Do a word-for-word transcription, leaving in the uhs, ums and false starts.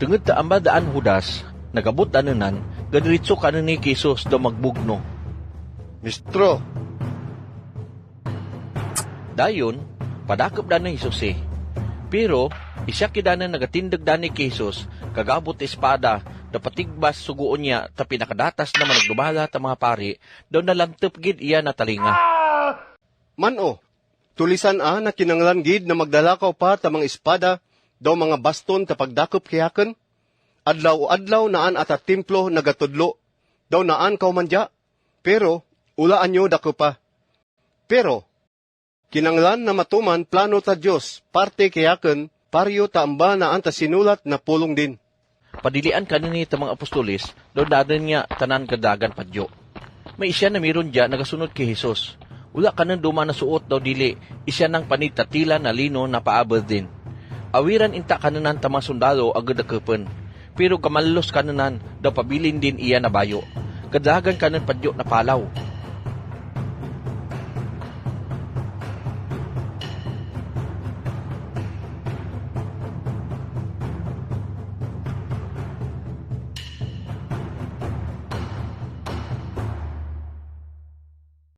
Tenged ta ambal daan Judas, nagabut danenan, gadiritso kaneni ki Jesus da magbugno, "Mistro!" Dayun, padakep dane Jesus e. Pero, isiaki dane nagatindeg dane ki Jesus, kagabut espada, da patigbas suguon ia, ta pinakadatas na managdumala ta manga pari, da nalantep gid ia na talinga. "Man o, tulisan a na kinanglan gid na magdala kau pa ta manga espada, da manga baston ta pagdakep kiaken? Adlau adlau naan ata templo nagatodlo, da naan kau manja, pero, ula anyo dakepa. Pero, kinanglan na matoman plano ta Dios, parte kiaken, pario ta amba naan ta sinulat na polong din." Padilian kaneni ta manga apostolis, da daden ia tanan kadagan padjo. Maisia na miron ja nagasunut ki Jesus. Ula kanen duma na suot da dili, isianang panit ta tila na lino na paabel din. Awiran inta kanenan ta manga sundalo agedakepen. Pero gamallos kanenan da pabilin din ia na bayo. Kadagan kanen padjo na palau.